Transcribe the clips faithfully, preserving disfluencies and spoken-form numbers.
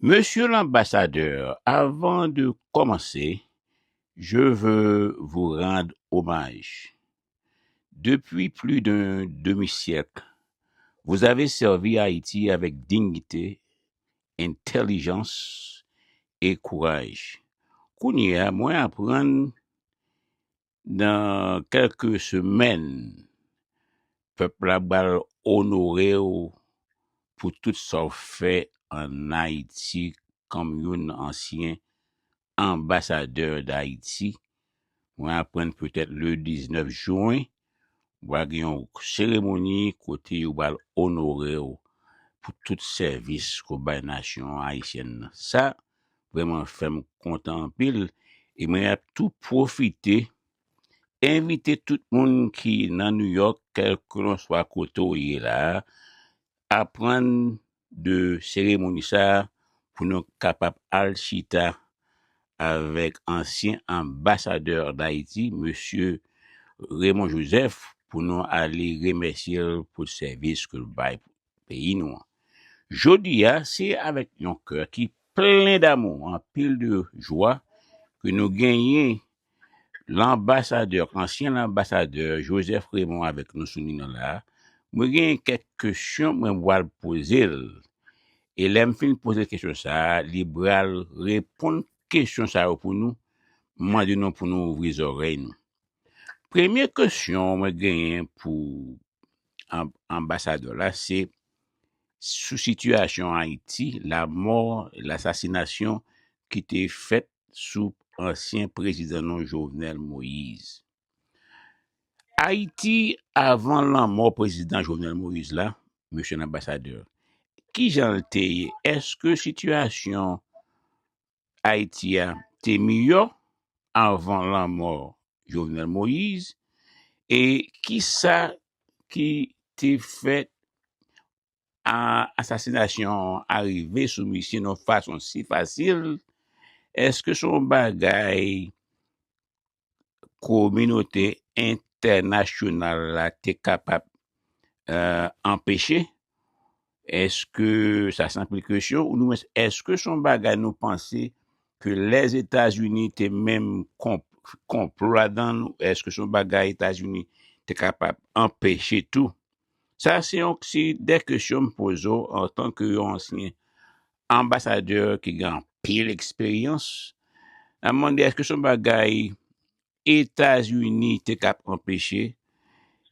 Monsieur l'ambassadeur, avant de commencer, je veux vous rendre hommage. Depuis plus d'un demi-siècle, vous avez servi Haïti avec dignité, intelligence et courage. Kounye a, mwen aprann nan kèlke semèn, pèp la pral onore w pou tout sa w fè ann Ayiti kòm youn ansyen anbasadè Dayiti. Mwen aprann petèt le diznèf jen, va gen yon seremoni kote yo pral onore w pou tout sèvis ke w bay nasyon ayisyèn nan. Sa vrèman fè m kontan anpil. E mwen ap tou pwofite envite tout moun ki nan New York, kèlkelanswa kote w ye la a, aprann de seremoni sa a pou nou kapab al chita avèk ansyen anbasadè Dayiti, mesye Raymond Joseph, pou nou ale remèsye l pou sèvis ke l bay peyi nou an. Jodi a, se avèk yon kè ki plen damou, anpil de jwa, ke nou genyen lanbasadè, ansyen lanbasadè Joseph Raymond avèk nou sou liy nan la a. Mwen genyen kèk kesyon mwen pral poze l. E lè m fin poze kesyon sa a, li pral reponn kesyon sa yo pou nou. M mande nou pou nou ouvri zòrèy nou. Premye kesyon mwen genyen pou anb- anbasadè la, se sou sitiyasyon Ayiti, lanmò, lasasinasyon ki te fèt sou ansyen prezidan nou Jovenel Moïse. Ayiti, avan lanmò prezidan Jovenel Moïse la, mesye lanbasadè, kijan l te ye? Èske sitiyasyon Ayiti a te miyò avan lanmò Jovenel Moïse? E kisa ki te fè a asasinasyon an arive sou misye nan fason si fasil? Èske se yon bagay kominote entènasyonal la te kapab anpeche? Èske, sa se anpil kesyon, ou di mwen, èske se yon bagay nou panse ke Lèzetazini te menm konplo ladan l? Èske se yon bagay Etazini te kapab anpeche tou? Sa se yon seri de kesyon m poze w antanke yon ansyen anbasadè ki gen anpil eksperyans. M ap mande, èske se yon bagay Etazini te kab anpeche?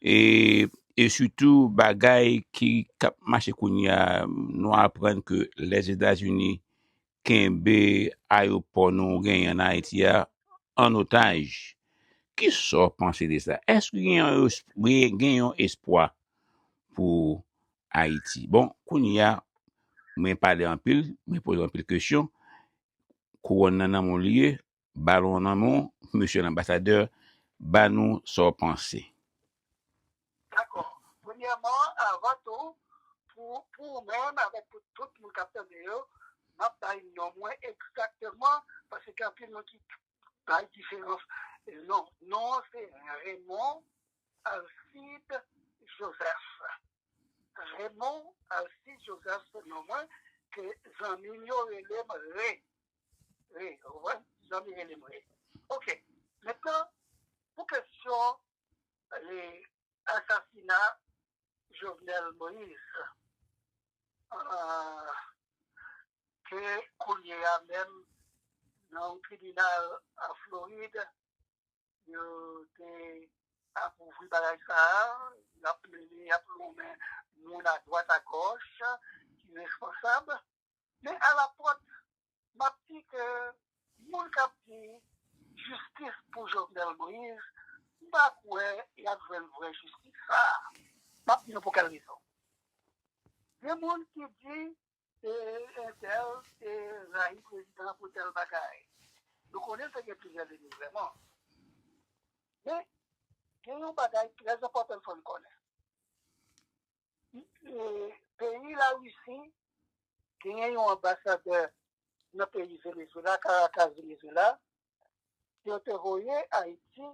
E, e sitou, bagay ki k ap mache kounye a, nou aprann ke Lèzetazini kenbe ayewopò nou genyen an Ayiti a an otaj. Kisa w panse de sa? Èske gen yon, gen yon espwa pou Ayiti? Bon, kounye a, mwen pale anpil, mwen poze anpil kesyon. Kouwòn nan nan men w li ye, balon nan men w, mesye lanbasadè, ba nou sa w panse. Dakò. Premyèman, avan tou, pou, pou ou menm, avèk pou tout moun k ap tande yo, m ap bay non mwen egzakteman, paske gen anpil moun ki bay diferans. Non, non, se Raymond Alcide Joseph. Raymond Alcide Joseph se non mwen, ke zanmi m yo rele m Re. Re, ou konprann? Zanmi rele m Re. Ok. Mentnan, pou kesyon, e, asasina Jovenel Moïse, a, ke kounye a menm nan yon tribinal an Florid, yo te ap ouvri bagay sa a, y ap mennen, y ap lonmen moun adwat agòch ki responsab. Men alapòt, m ap di ke moun k ap di jistis pou Jovenel Moïse, m pa kwè y ap jwenn vrè jistis sa a. M ap di nou pou kèl rezon. Gen moun ki di e entèl te rayi prezidan pou tèl bagay. Nou konnen l te gen plizyè delivrèman. Men, gen yon bagay trè enpòtan fò n konnen. E, peyi Larisi genyen yon anbasadè nan peyi Venezuela, Caracas, Venezuela, ke yo te voye Ayiti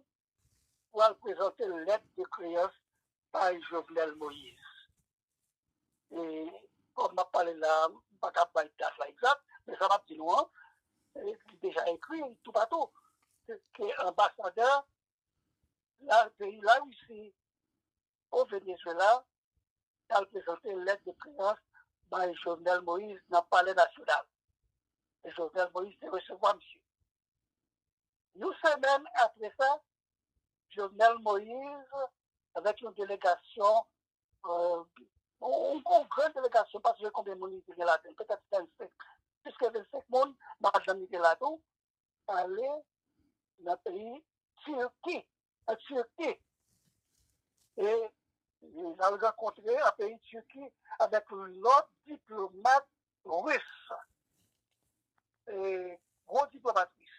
pou al prezante lèt de kreyans bay Jovenel Moïse. E, kòm m ap pale la, m pa ka bay dat la egzak, men toupatou, ke, ke anbasadè la, peyi Larisi o Venezuela, t al prezante lèt de kreyans bay Jovenel Moïse nan Palè Nasyonal. E Jovenel Moïse te resevwa misye. Yon semèn apre sa, Jovenel Moïse, avèk yon delegasyon, euh, yon, yon gran delegasyon, pa sonje konbyen moun li te gen ladan, petèt vennsenk, plis ke vennsenk moun, madanm li te la tou, ale nan peyi Tirki, an Tirki. E l al rankontre an peyi Tirki avèk lòt diplomat ris, e gwo diplomat ris.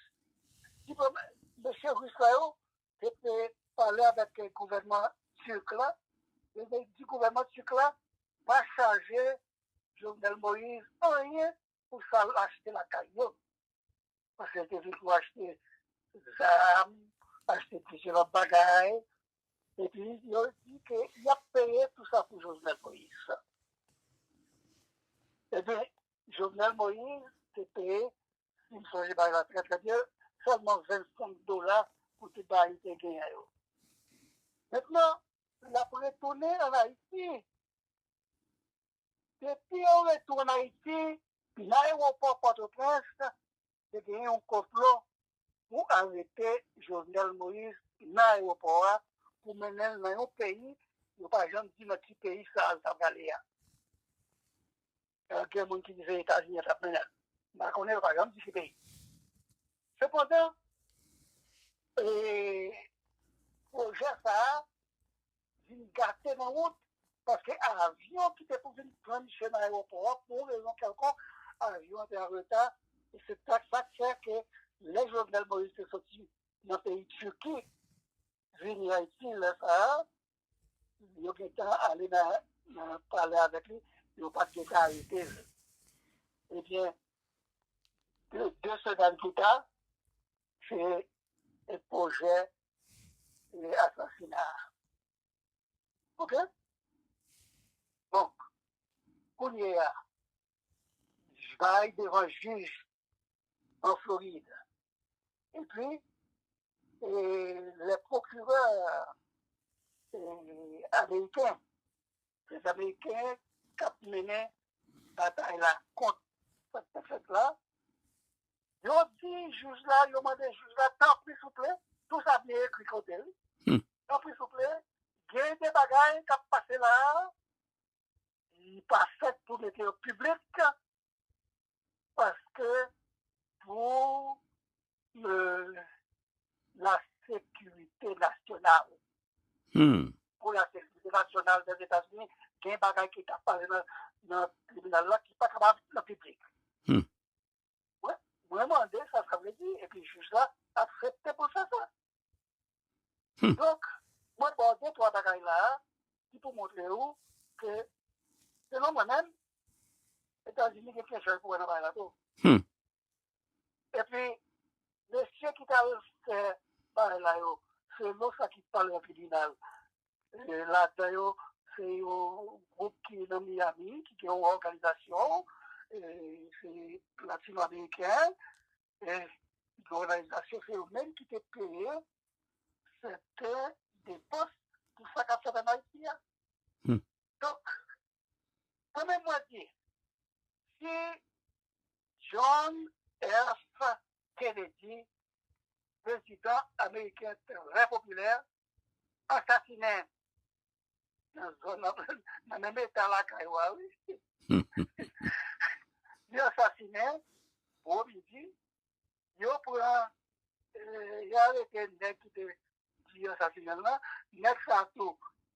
Diploma-, mesye ris la yo te, te pale avèk gouvènman tirk la, e te di gouvènman tirk la pa chaje Jovenel Moïse anyen pou sa l achte lakay yo. Paske l te vin pou achte zam, achte plizyè lòt bagay. Epi yo di ke y ap peye tou sa pou Jovenel Moïse. Ebyen, Jovenel Moïse te peye, si m sonje bagay la trè, trè byen, sèlman vennsenk dola pou tout bagay li te genyen yo. Mentnan, l ap retounen ann Ayiti. Depi yon retou ann Ayiti, nan ayewopò Pòtoprens, te gen yon konplo pou arete Jovenel Moïse nan ayewopò a, pou mennen l nan yon peyi, yo pa janm di nan ki peyi sa a l ta prale a. Gen moun ki di se Etazini t ap mennen l. M pa konnen, yo pa janm di ki peyi. Sepandan, e, pwojè sa a vin gate nan wout, paske avyon ki te pou vin pran misye nan ayewopò a, pou yon rezon kèlkonk, avyon an te an reta. E se sa k fè ke lè Jovenel Moïse te soti nan peyi Tiki, vini Ayiti, lè sa a, yo gentan ale nan, nan pale avèk li, yo pa t gentan arete l. Ebyen, de, de semèn pita, se, e, pwojè, e, asasina a. Oke? Donk, kounye a, bay devan jij an Florid. Epi, e, lè pwokirè, e, ameriken, lè ameriken k ap mennen batay la kont sa k ta fèt la, yo di jij la, yo mande jij la, tanpri souple, tou sa byen ekri kote l. Hmm. Tanpri souple, gen de bagay k ap pase la a, li pa fèt pou mete yo piblik, paske pou, euh, la sekirite nasyonal. Hmm. Pou la sekirite nasyonal Dèzetazini, gen bagay ki t ap pale nan, nan tribinal la ki pa kapab nan piblik. Hmm. Mwen, mwen mande sa sa vle di, epi jij la aksepte pou l fè sa. Hmm. Donk, mwen ba w de twa bagay la a, ki pou montre w ke, selon mwen menm, Etazini gen kesyon pou wè nan bagay la tou. Hmm. Epi, mesye ki t al fè bagay la yo, selon sa ki pale nan tribinal, e, ladan yo, se yon gwoup ki nan Miami, ki gen yon òganizasyon, e, se latino-ameriken, e, òganizasyon, se yo menm ki te peye sèten depans pou sa k ap fèt ann Ayiti a. Hmm. Donk, mwen menm mwen di, si John F. Kennedy, prezidan ameriken trè popilè, asasinen nan zòn nan, nan menm eta lakay ou a, wi. Li asasinen, gwo midi, yo pran, e, yo arete nèg ki te di asasinen l lan, nèg sa tou,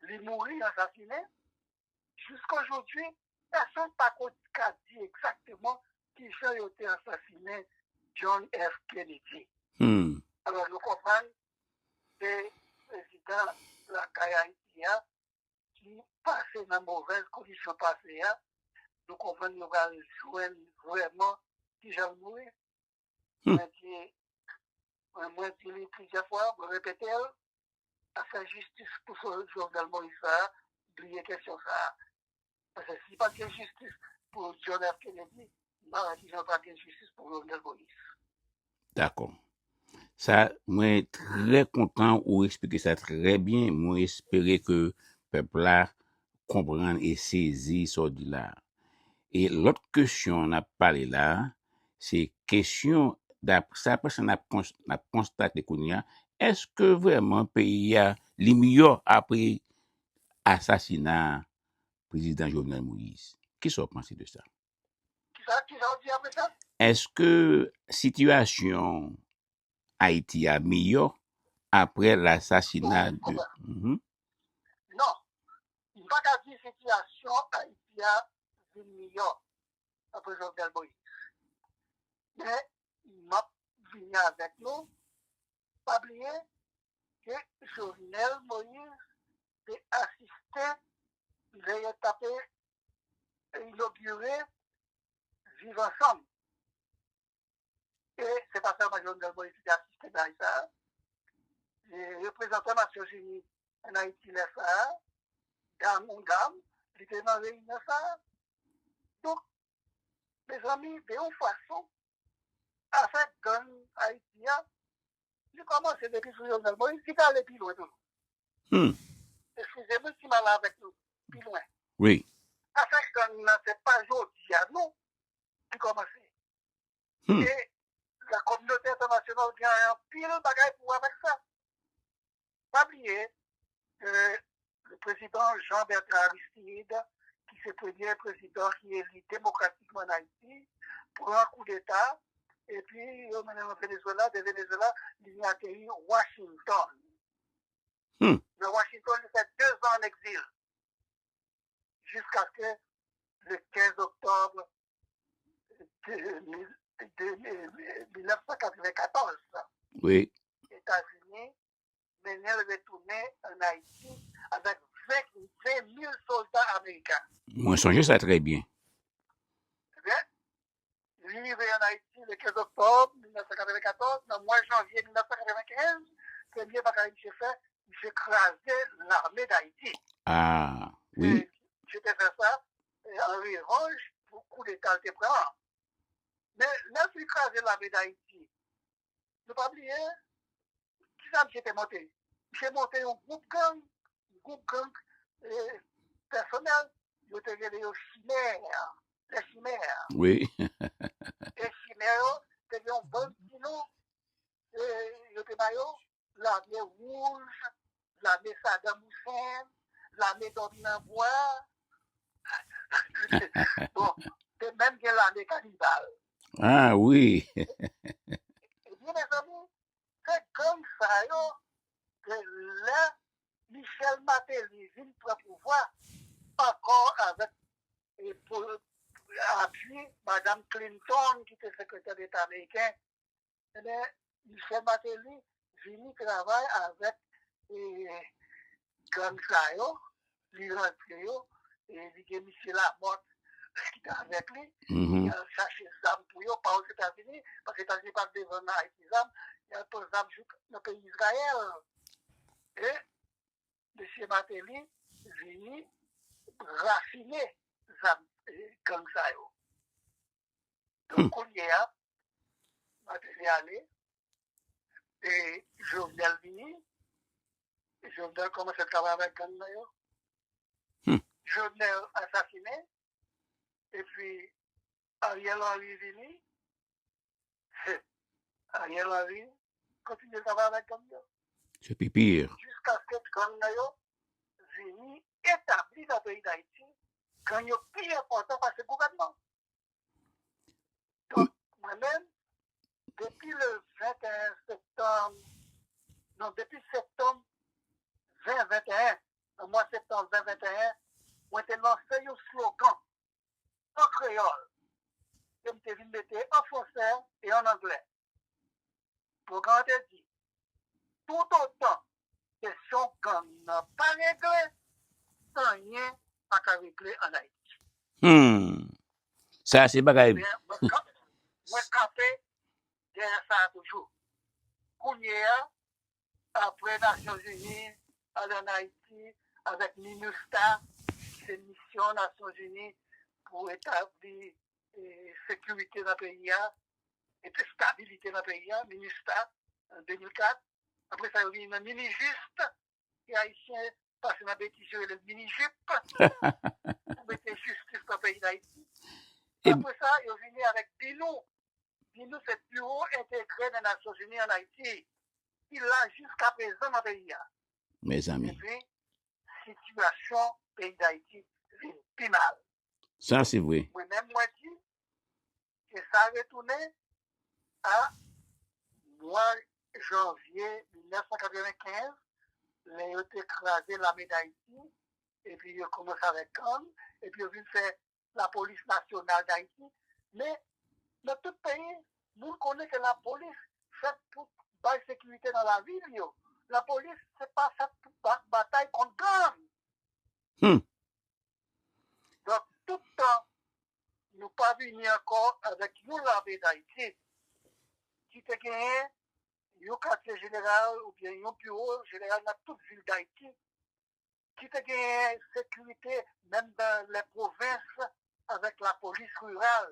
li mouri asasinen. Jiska jodi, pèsonn pa ko-, ka di egzakteman kijan yo te asasinen John F. Kennedy. Hmm. Alò, nou konprann se prezidan lakay Ayiti a ki pase nan movèz kondisyon pase a, nou konprann yo pral jwenn vrèman kijan l mouri. Hmm. Mwen di, mwen, mwen di li plizyè fwa, mwen repete l, afè jistis pou Jo-, Jovenel Moïse sa a, bliye kesyon sa a. Paske si pa t gen jistis pou John F. Kennedy, m pa wè kijan pa t gen jistis pou Jovenel Moïse. Dakò. Sa, mwen trè kontan ou eksplike sa trè byen. Mwen espere ke pèp la konprann e sezi sa w di la. E lòt kesyon n ap pale la, se kesyon, dap-, sa preske n ap kons-, n ap konstate kounye a, èske vrèman peyi a li miyò apre asasina prezidan Jovenel Moïse? Kisa w panse de sa? Kisa, kisa w di apre sa? Èske sitiyasyon Ayiti a miyò apre lasasina de... Mhm. Non. M pa ka di sitiyasyon Ayiti a vin miyò apre Jovenel Moïse. Men, m ap vini avèk nou. Pa bliye ke Jovenel Moïse te asiste lè yo t ap inogire Viv Ansanm. E se pa sèlman Jovenel Moïse ki te asiste bagay sa a. E reprezantan Nasyonzini ann Ayiti lè sa a, dam, yon dam, li te nan reyinyon sa a. Donk, mezanmi, de yon fason, afè gang Ayiti a, li kòmanse depi sou Jovenel Moïse, li prale pi lwen toujou. Hmm. Eskize m si m al avèk nou pi lwen. Wi. Afè gang nan, se pa jodi a, non, li kòmanse. Hmm. E lakominote entènasyonal gen anpil bagay pou wè avèk sa. Pa bliye, euh, le président Jean Bertrand Aristide, ki se premye prezidan ki eli demokratikman ann Ayiti, pran koudeta, epi yo mennen l Venezuela, de Venezuela, li vin ateri Washington. Hmm. Nan Washington, li fè de zan an egzil, jiskaske le quinze octobre de mil, de mil, mil nèf san katrevenkatòz. Wi. Etazini mennen l retounen ann Ayiti avèk ven, ven mil sòlda ameriken. Mwen sonje sa trè byen. Ebyen, li rive ann Ayiti le quinze octobre mil nèf san katrevenkatòz, nan mwa janvye mil nèf san katrevenkenz, premye bagay misye fè, misye kraze lame d Ayiti. Ah, wi. E misye te fè sa, e, an revanj pou koudeta l te pran an. Men, lè l fin kraze lame d Ayiti, nou pa bliye, kisa misye te monte? Misye monte yon gwoup gang, yon gwoup gang, e, pèsonèl, yo te rele yo Chimè, les Chimères. Wi. E Chimè yo, te gen yon bann ti non, e, yo te ba yo, lame wouj, lame Saddam Hussein, lame dòmi nan bwa. Bon, te menm gen lame kanibal. Ah, wi. Ebyen, mezanmi, se gang sa yo, ke lè Michel Martelly vin pran pouvwa, ankò avèk, e, pou, apui Madanm Clinton, ki te sekretè deta ameriken, ebyen, Michel Martelly vini travay avèk, e, gang sa yo, li rantre yo, e li gen misye Lamothe ki t avèk li, mhm, li al chache zam pou yo, pa Ozetazini, paske Etazini pa t vle vann Ayiti zam, li al pran zam jouk nan peyi Izrayèl. E mesye Martelly vini rafine zam, e, gang sa yo. Donk, hmm, kounye a, Martelly ale, e Jovenel vini, e Jovenel kòmanse travay avèk gang nan yo. Hmm. Jovenel asasinen, epi Ariel Henry vini, Ariel Henry kontinye travay avèk gang yo. Se pi pire. Jiskaske gang nan yo vini etabli nan peyi Dayiti, gang yo pi enpòtan pase gouvènman. Donk, mwen menm, depi le venteyen septanm, non, depi septanm ven venteyen, nan mwa septanm ven venteyen, mwen te lanse yon slogan an kreyòl, ke m te vin mete an fransè e an anglè. Slogan an te di, toutotan kesyon gang nan pa regle, anyen pa ka regle ann Ayiti. Hmm. Sa se bagay. Mwen, mwen kanpe, mwen kanpe dèyè sa a toujou. Kounye a, apre Nasyonzini ale ann Ayiti avèk MINUSTAH, ki se misyon Nasyonzini pou etabli, e, sekirite nan peyi a, mete stabilite nan peyi a, minista, an de mil kat. Apre sa, yo vini nan minijis, ke Ayisyen pase nan betiz, yo rele l minijip, pou mete jistis nan peyi Dayiti. Apre sa, yo vini avèk binou. Binou se Biwo Entegre nan Nasyonzini ann Ayiti, ki la jiska prezan nan peyi a. Mezanmi. Epi, sitiyasyon peyi Dayiti vin pi mal. Sa se vre. Mwen menm, mwen di, ke sa retounen a mwa janvye mil nèf san katrevenkenz, lè yo te kraze lame Dayiti, epi yo kòmanse avèk gang, epi yo vin fè Lapolis Nasyonal Dayiti. Men, nan tout peyi, moun konnen ke lapolis fèt pou bay sekirite nan lavil yo. Lapolis, se pa fèt pou ba-, batay kont gang. Hmm. Donk, tout tan nou pa vini ankò avèk yon lame Dayiti ki te genyen yon katye jeneral oubyen yon biwo jeneral nan tout vil Dayiti, ki te genyen sekirite menm nan lè pwovens avèk lapolis riral.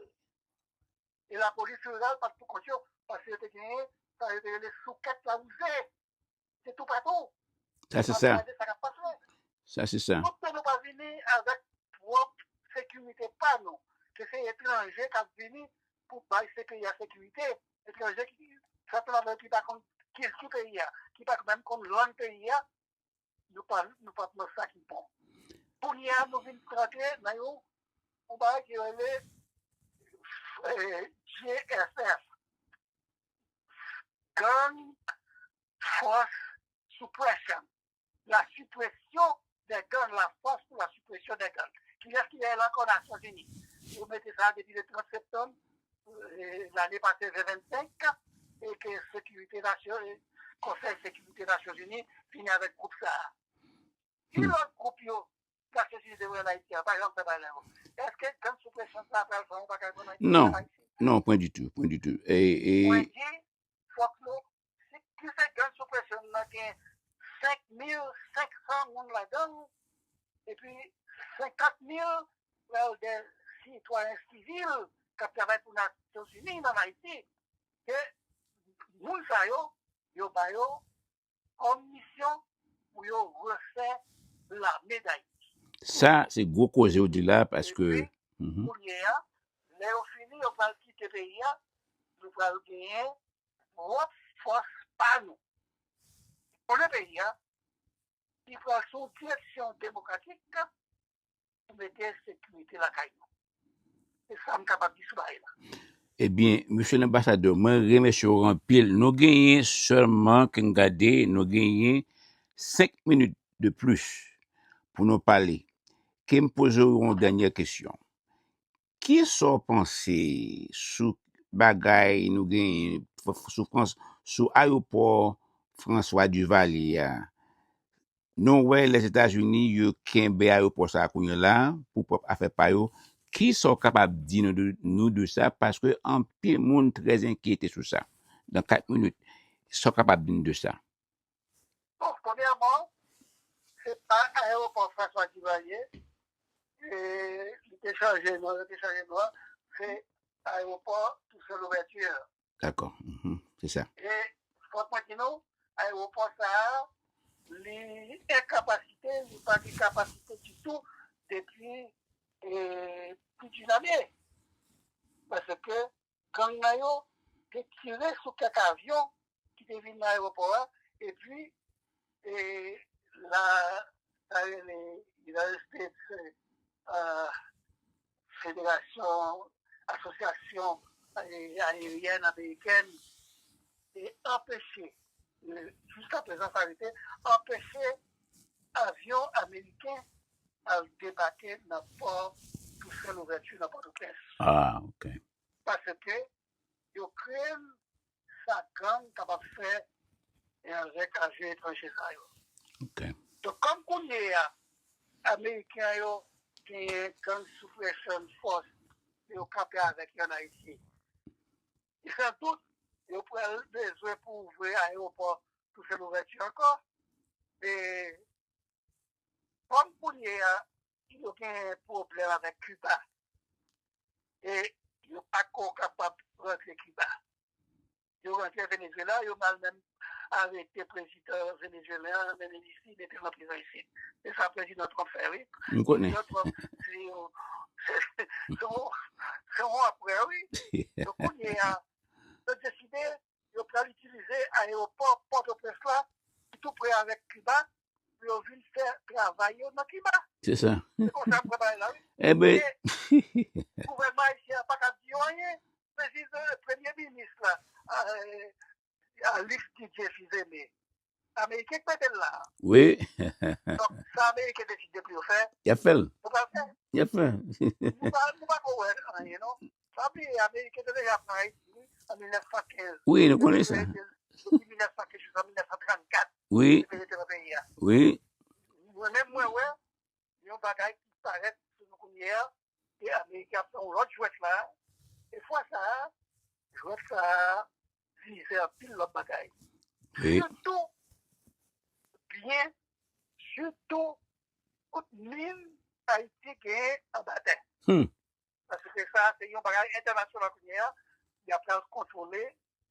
E lapolis riral pa t pou kont yo, paske yo te genyen sa yo te rele soukèt lawouze. Se toupatou. Sa se sa. N ap gade sa k ap pase. Sa se sa. Tout tan nou pa vini avèk pwòp sekirite pa nou, ke se etranje k ap vini pou bay se peyi a sekirite, etranje ki, sèten ladan yo ki pa konn kilti peyi a, ki pa menm konn lang peyi a, nou pa, nou pa pran sa ki bon. Kounye a, nou vin rantre nan yon, yon bagay ki rele, eh, G F F. Gang Force Suppression. La suppression des gangs, la force pour la suppression des gangs. Kiyès ki dèyè l ankò? Nasyonzini. Yo mete sa depi le trant septanm, eh, lane pase, ven vennsenk, e ke sekirite nasyon, eh, Konsèy Sekirite Nasyonzini vini avèk gwoup sa a. Ki lòt gwoup yo Nasyonzini te voye ann Ayiti a, pa janm fè bagay la yo? Èske gang sou presyon sa pral fè yon bagay pou Ayiti? Non, non, pwen ditou, pwen ditou. E, e... Mwen di, fòk nou, si, si se gang sou presyon nan gen senk mil senk san moun ladan l, epi senkant mil pral de sitwayen sivil k ap travay pou Nasyonzini nan Ayiti, ke moun sa yo, yo ba yo kòm misyon pou yo refè lame Dayiti. Sa, se gwo koze w di la, paske... Epi, mhm, kounye a, lè yo fini, yo pral kite peyi a, nou pral genyen pwòp fòs pa nou. Konnen peyi a, ki pral sou direksyon demokratik, pou mete sekirite lakay nou. Se sa m kapab di sou bagay la. Ebyen, mesye lanbasadè, mwen remèsye w anpil. Nou genyen sèlman, ke m gade, nou genyen senk minit de plis pou nou pale. Ke m poze w yon dènye kesyon. Kisa w panse sou bagay nou genyen, sou Frans, sou ayewopò François Duvalier a? Nou wè Lèzetazini, yo kenbe ayewopò sa a kounye a la pou pwòp afè pa yo. Kisa w kapab di nou de, nou de sa? Paske anpil moun trè enkyete sou sa. Nan kat minit, sa w kapab di nou de sa? Bon, premyèman, se pa ayewopò François Duvalier, e li te chanje non, yo te chanje non, se ayewopò Toussaint Louverture. Dakò. Mhm. Se sa. E fòk mwen di nou, ayewopò sa a, li enkapasite, li pa gen kapasite ditou depi, e, plis di yon ane. Paske gang nan yo te tire sou kèk avyon ki te vin nan ayewopò a, epi, e, la, sa rele United States, e, Federasyon, Asosyasyon, e, Ayeryèn Amerikèn, te anpeche, e, jiska prezan sa rete, anpeche avyon ameriken al debake nan pò Toussaint Louverture nan Pòtoprens. Ah, ok. Paske yo krenn sa gang kapab fè e avèk avyon etranje sa yo. Ok. Donk, kòm kounye a, Ameriken yo genyen gang sou presyon fòs yo kanpe avèk yo ann Ayiti, sandout, yo pral bezwen pou ouvri ayewopò Toussaint Louverture ankò. E kòm kounye a, yo gen pwoblèm avèk Kiba. E yo pa ko kapab rantre Kiba. Yo rantre Venezuela, yo mal menm arete prezidan venezuelyen an, mennen l isit, mete l nan prizon isit. Se sa prezidan Trump fè, wi. M konnen. Prezidan Trump, se yon, se yon, se yon apre, wi. Donk, kounye a, yo deside, yo pral itilize ayewopò Pòtoprens la, ki tou pre avèk Kiba, pou yo vin fè travay yo nan Kiba. Se sa. Se konsa m pran bagay la, wi. Eben. E gouvènman ayisyen an pa ka di yo anyen. Prezidan, premye minis la, a, a, Alix Didier Fils-Aimé. Ameriken k mete l la. Wi. Donk, sa Ameriken deside pou yo fè, y ap fè l. Yo pral fè. Y ap fè. Nou pa, nou pa ko wè anyen, non. Pa bliye, Ameriken te deja pran Ayiti, wi, an mil nèf san kenz. Wi, nou konnen sa. Depi mil nèf san kenz jiska mil nèf san trannkat, wi, yo te rete nan peyi a. Wi. Mwen menm, mwen wè, yon bagay ki parèt sou nou kounye a, e Ameriken ap fè yon lòt jwèt la. E fwa sa a, jwèt sa a vize anpil lòt bagay. Wi. Sitou byen, sitou tout min Ayiti genyen anba tè. Hmm. Paske sa, se yon bagay entènasyonal kounye a, y ap pral kontwole.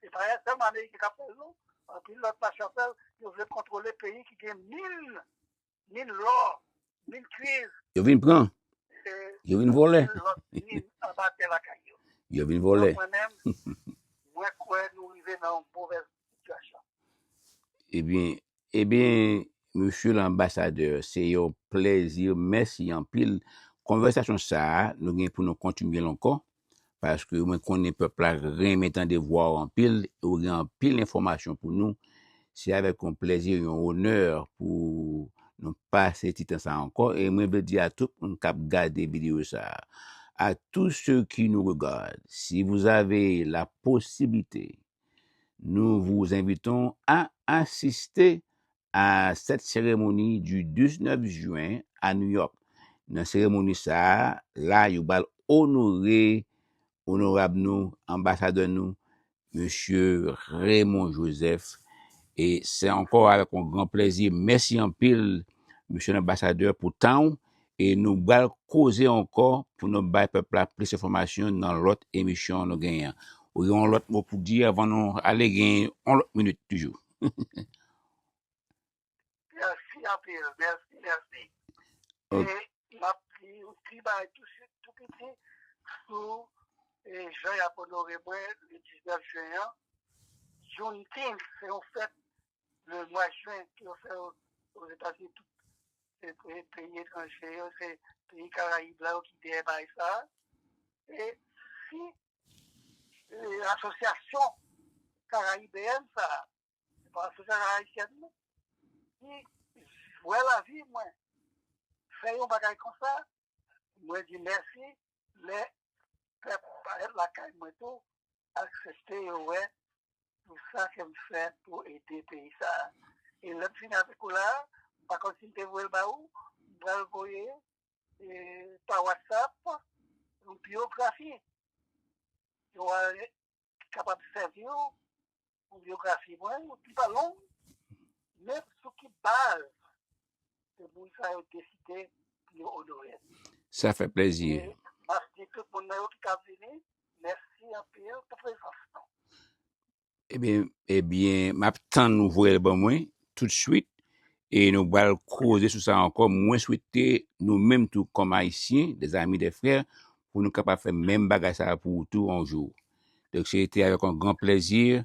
Se pa sèlman Ameriken k ap fè l, non. Anpil lòt nasyon ap fè l. Yo vle kontwole peyi ki gen min, min lò, min kwiz. Yo vin pran. E yo vin vòlè. Anpil lòt min anba tè lakay yo. Yo vin vòlè. Donk, mwen menm, mwen kwè nou rive nan yon movèz sitiyasyon. Ebyen, ebyen, mesye lanbasadè, se yon plèzi, mèsi anpil. Konvèsasyon sa a, nou gen pou nou kontinye l ankò, paske mwen konnen pèp la renmen tande vwa w anpil, e w gen anpil enfòmasyon pou nou. Se avèk yon plèzi, yon onè pou nou pase ti tan sa a ankò. E mwen vle di a tout moun k ap gade videyo sa a, à tous ceux qui nous regardent, si vous avez la possibilité, nous vous invitons à assister à cette cérémonie du dix-neuf juin à New York. Nan seremoni sa a, la, yo pral onore onorab nou, anbasadè nou, mesye Raymond Joseph. E se ankò avèk yon gran plèzi. Mèsi anpil, mesye lanbasadè, pou tan w. E nou pral koze ankò pou nou bay pèp la plis enfòmasyon nan lòt emisyon nou genyen an. Ou gen yon lòt mo pou di avan nou ale, gen yon lòt minit toujou. Mèsi anpil, mèsi, mèsi. Ok. E m ap di yon ti bagay tou swit, tou piti, sou, e, jan y ap onore mwen le diznèf jen an. Juneteenth, se yon fèt le mwa jen ke yo fè Ozetazini, tout, e, e, peyi etranje yo, se peyi Karayib la yo ki dèyè bagay sa a. E si, e, asosyasyon karayibeyèn sa a, se pa asosyasyon ayisyèn non, ki wè lavi mwen fè yon bagay konsa, mwen di mèsi. Lè pèp parèt lakay mwen tou, aksepte yo wè pou sa ke m fè pou ede peyi sa a. E lè m fini avèk ou la, pa kòmsi m te voye l ba ou, m pral voye, e, pa WhatsApp, yon biyografi. Yo a kapab sèvi w pou biyografi mwen, li pa long, men sou ki baz ke moun sa yo deside pou yo onore l. Sa fè plèzi. E m ap di tout moun nan yo ki ka vini, mèsi anpil pou prezans nou. Ebyen, ebyen, m ap tann ou voye l ban mwen toutswit. E nou pral koze sou sa ankò. Mwen swete nou menm tou kòm Ayisyen, des amis, des frères, pou nou kapab fè menm bagay sa a pou ou tou yon jou. Donk, se te avèk yon gran plèzi.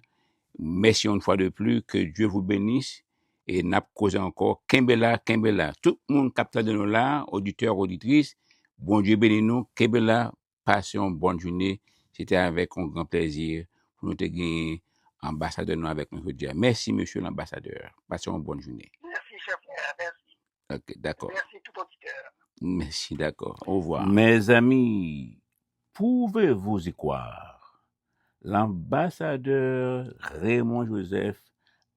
Mèsi yon fwa de plis. Que Dieu vous bénisse. E n ap koze ankò. Kenbe la, kenbe la. Tout moun k ap tande nou la, oditè, oditris, Bondye beni nou. Kenbe la. Pase yon bòn jounen. Se te avèk yon gran plèzi pou nou te genyen anbasadè nou avèk nou jodi a. Mèsi, mesye lanbasadè. Pase yon bòn jounen. Mèsi, chè frè. Mèsi. Ok, dakò. Mèsi tout oditè. Mèsi, dakò. Au revoir. Mes amis, pouvez-vous y croire? Lanbasadè Raymond Joseph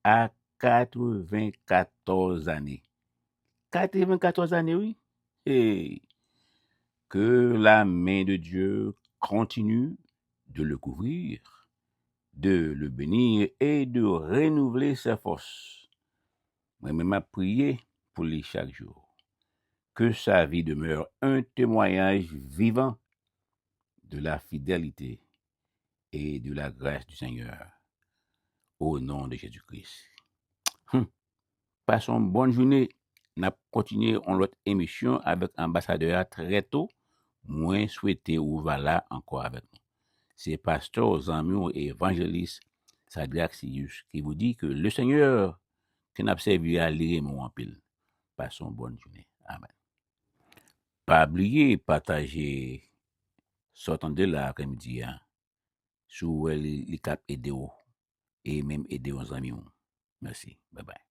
a katrevenkatòz ane. Katrevenkatòz ane, wi. Hey! Que la main de Dieu continue de le couvrir, de le bénir et de renouveler ses forces. Mwen menm, m ap priye pou li chak jou. Que sa vie demeure un témoignage vivant de la fidélité et de la grâce du Seigneur. O non de Jezi Kris. Hmm. Pase yon bòn jounen. N ap kontinye yon lòt emisyon avèk anbasadè a trè to. Mwen swete ou va la ankò avèk nou. Se pastè, zanmi w, evanjelis Sadrac Sirius ki vou di ke le Senyè ke n ap sèvi a, li renmen w anpil. Pase yon bòn jounen. Amèn. Pa bliye pataje sa w tande la aprèmidi a. Si w wè li, li k ap ede w, e menm ede yon zanmi w. Mèsi. Bye bye.